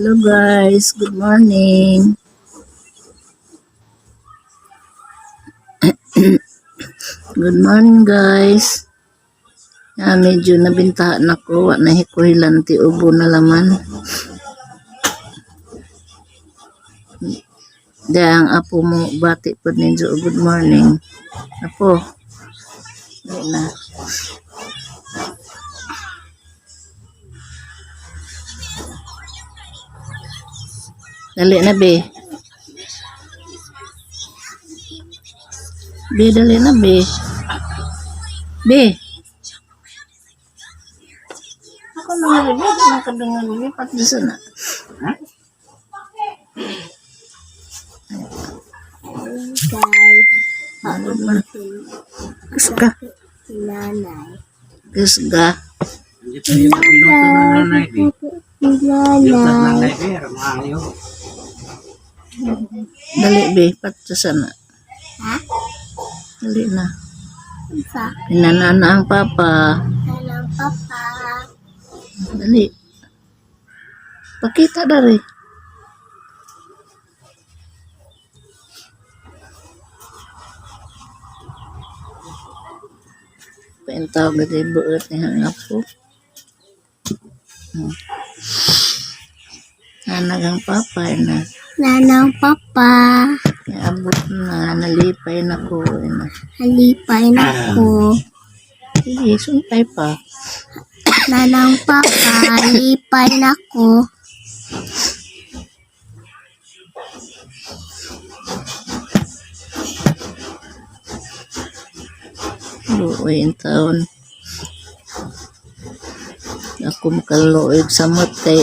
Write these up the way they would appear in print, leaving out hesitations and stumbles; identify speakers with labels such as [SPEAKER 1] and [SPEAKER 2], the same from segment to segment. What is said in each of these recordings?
[SPEAKER 1] Hello guys, good morning. Good morning, guys. Ah, medyo nabintahan ako, wa na ko hilanti, ubo na laman. Dahil ang apo mo bati pod ninyo, good morning. Apo. Dali na. Dali na, be. Be, dali na, be. Be. Ako na nga, be. Di man kadungan, be. Pati sa na.
[SPEAKER 2] Guys,
[SPEAKER 1] Ano man? Kusga.
[SPEAKER 2] Nanay.
[SPEAKER 1] Kusga.
[SPEAKER 3] Dito yung pinuto ng nanay, di. Yung
[SPEAKER 2] Nanay.
[SPEAKER 3] nanay, di. Maayo.
[SPEAKER 1] Dali, be. Pati sa na.
[SPEAKER 2] Ha?
[SPEAKER 1] Dali na.
[SPEAKER 2] Isa.
[SPEAKER 1] Inanana ang papa.
[SPEAKER 2] Nanang papa.
[SPEAKER 1] Dali. Pakita dari. Paintaw gadi buot ni ang apo. Nanag ang papa na.
[SPEAKER 2] Nanang papa.
[SPEAKER 1] Abot na, nalipay na ko. Na.
[SPEAKER 2] Halipay na ko.
[SPEAKER 1] Sige, sumpay pa.
[SPEAKER 2] Nanang papa. Halipay na ko.
[SPEAKER 1] Luoy ang taon. Ako makaluoy samot kay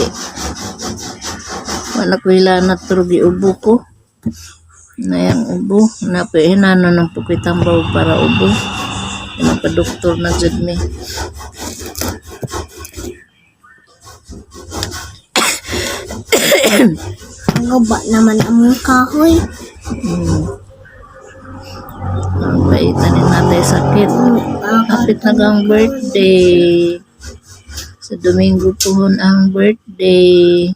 [SPEAKER 1] wala ko hilanat pero giubo ko. Nayang ubo. Napahinano ng pukitambaw para ubo. Nagpa-doktor na jud mi.
[SPEAKER 2] Ang guba naman among kahoy.
[SPEAKER 1] Ang paitan ni natay sakit. Kapit na kang birthday. Sa Domingo pohon ang birthday.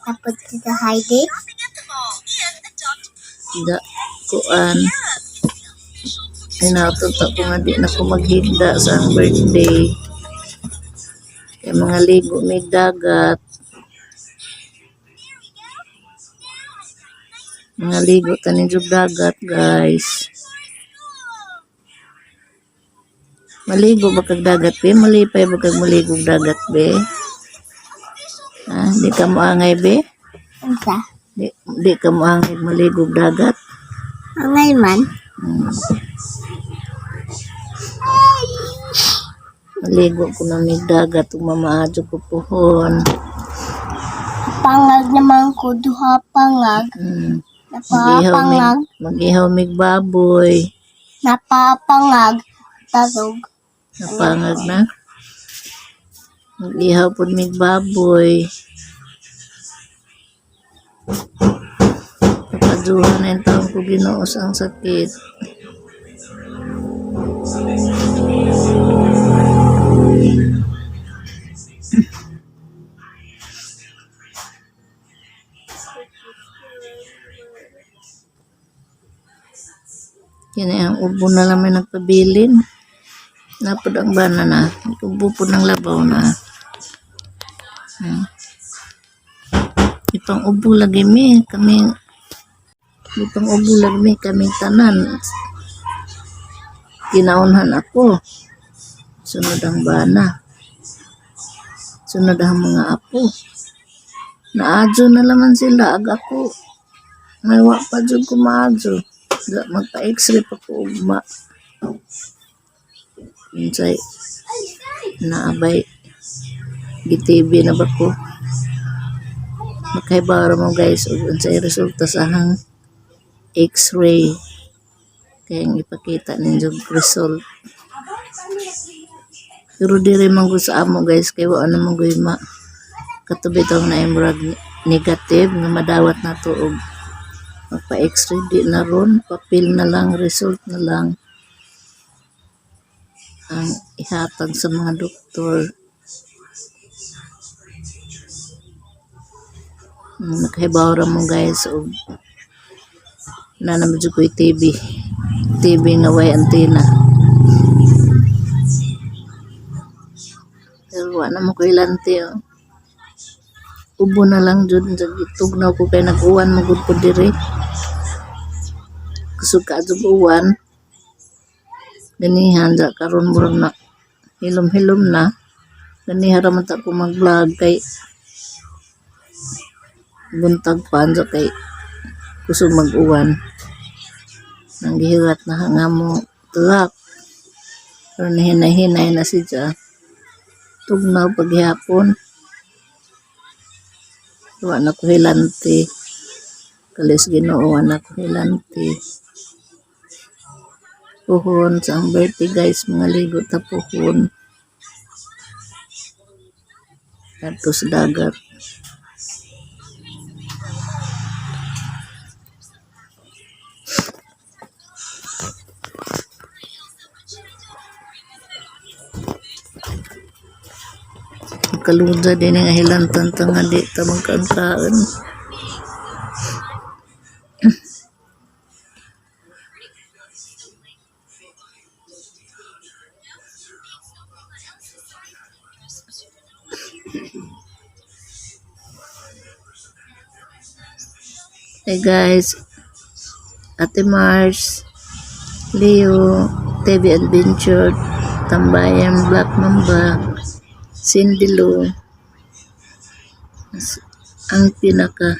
[SPEAKER 2] Tapos sa Heidi.
[SPEAKER 1] Da, kuan. Inato ta ko nga di na ko maghigda sa ang birthday. Kay mga ligo mig dagat. Mga ligo tanin jud dagat, guys. Maligo ba kag dagat, be? Malipay ba kag maligo og dagat, be? Ha? Di ka moangay, be?
[SPEAKER 2] Unsa?
[SPEAKER 1] Di ka moangay maligo og dagat?
[SPEAKER 2] Angay man.
[SPEAKER 1] Maligo ko na mig dagat ug mamaadyo ko puhon.
[SPEAKER 2] Pangag naman ko. Duha pangag.
[SPEAKER 1] Mag-ihaw mig,
[SPEAKER 2] Napapangag.
[SPEAKER 1] mag-ihaw mig baboy.
[SPEAKER 2] Napapangag. Tarog.
[SPEAKER 1] Napangag na. Mag-ihaw pod mig baboy. Napaduha na yung taong ko Ginoo sa ang sakit. Yan ay ang ubo na lang may nagpabilin. Napod ang bana na. Ubo po ng labaw na. Ipang ubo lagi mi. Kami ipang ubo lagi mi. Kaming tanan. Kinaunhan ako. Sunod ang bana. Sunod ang mga apo. Naadyo na laman sila. Ag ako. May wa pa jud ko maadyo. Magpa-x-ray pa ko ugma. Unsay naabay gi-TB na ba ko? Makahibaw ra mo guys og unsay resulta sa ahang x-ray. Kaya ang ipakita ninyo result. Pero diri man gud sa amo guys kay wa na man gud ma kato bitaw na murag negative nga madawat na to og magpa-x-ray di na ron, papel na lang, result na lang ang ihatag sa mga doktor. Nakahibaw ra mo, guys, og na naman jud ko'y TV. TV nga way antenna. Pero wa na mo ko'y lanti, oh. Ubo na lang jud, tugnaw ko kay nag-uwan man gud ko diri. Kusog kaadtog uwan. Ganihan ja karon murag na hilom-hilom na. Ganiha ra man ta ko mag-vlog kay buntag pa unsa kay kusog mag-uwan. Nang gihilat na nga mo tulak. Pero nahinay-hinay na siya. Tugnaw paghihapon. Wa na ko hilanti. Kalis Ginoo, wa na ko hilanti. Puhon sa ang birthday, guys, mga ligo ta puhon. Adto sa dagat. Kaluda din nga hilantan ta nga di ta magkaon-kaon. Hey guys, Ate Mars, Leo, TV Adventure, Tambayan, Black Mamba, Cindy Lou, ang pinaka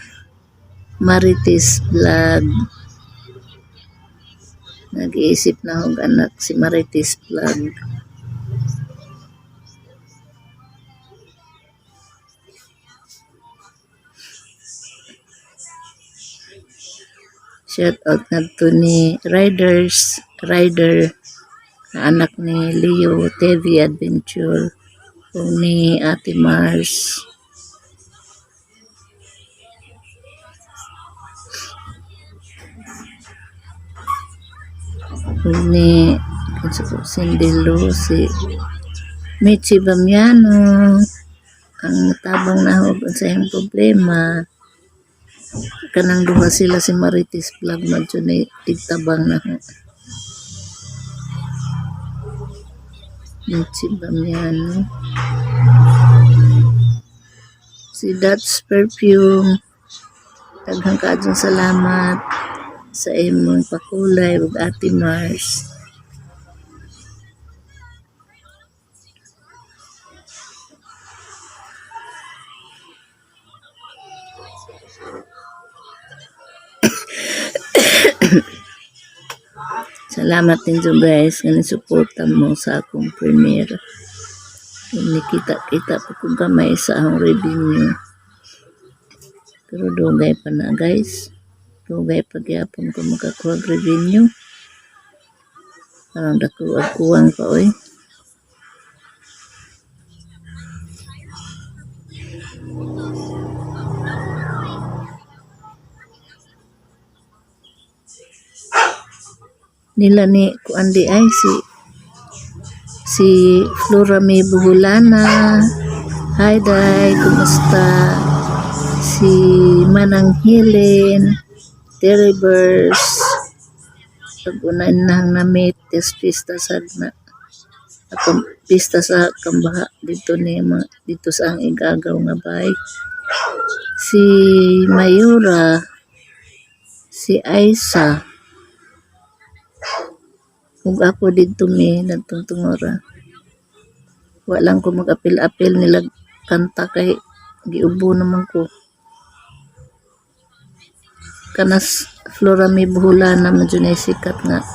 [SPEAKER 1] Marites Vlog. Nag-iisip na og anak si Marites Vlog. Shout out ngadto ni Riders, Rider, na anak ni Leo TV Adventure ug ni Ate Mars. Ug ni kinsa po, Cindy Lou, si Michi Bamiano, ang tabang nahog sa iyang problema. Kanang duha sila si Marites Vlog man jud ni tigtabang na. Michi Bamiano. Si Dutch Perfume. Daghang kaadyong salamat sa imong pakulay ug Ate Mars. Salamat ninyo, guys, nga nisuporta mo sa akong premiere. Ug nikita-kita pa kong gamay sa akong revenue. Pero dugay pa na, guys. Dugay pa gyapon ko makakuha og revenue. Parang dako og kuwang pa oy. Nila ni kuan di ay si Flora May Buhulana. Hi Day, kumusta? Si Manang Helen, Terry Burrs, pag una nang na-meet tes pista sa na akong pista sa Kambaha dito ni mga dito sa ang Igagaw nga bay. Si Mayura, si Aisa, ug ako didto mi nagtungtungora. Wa lang ko mag-apil-apil nila kanta kay giubo naman ko. Kanas Flora May Buhulana man jud nay sikat nga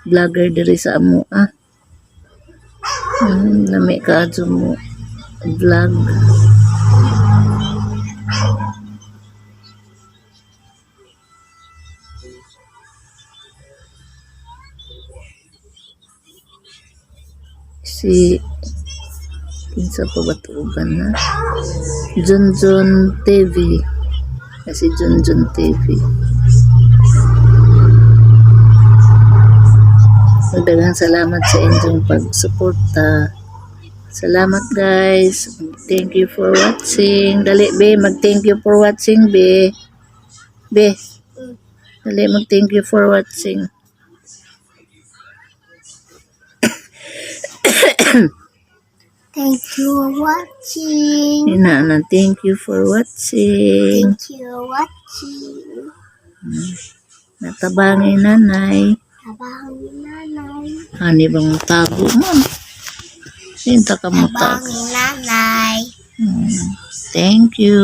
[SPEAKER 1] vlogger diri sa amo ah. Lami kaadto mo vlog. Si kinsa pa ba to uban na? Junjun TV. Si Junjun TV. Daghang salamat sa inyong pagsuporta. Salamat, guys. Thank you for watching. Dali, be. Mag thank you for watching, be. Be. Dali, mag thank you for watching.
[SPEAKER 2] Thank you for watching.
[SPEAKER 1] Ina na, thank you for watching.
[SPEAKER 2] Thank you for watching.
[SPEAKER 1] Natabangin, nanay.
[SPEAKER 2] Tabang nanay.
[SPEAKER 1] Ani bang tago man? Sinta ka mo tago.
[SPEAKER 2] Tabang nanay.
[SPEAKER 1] Thank you.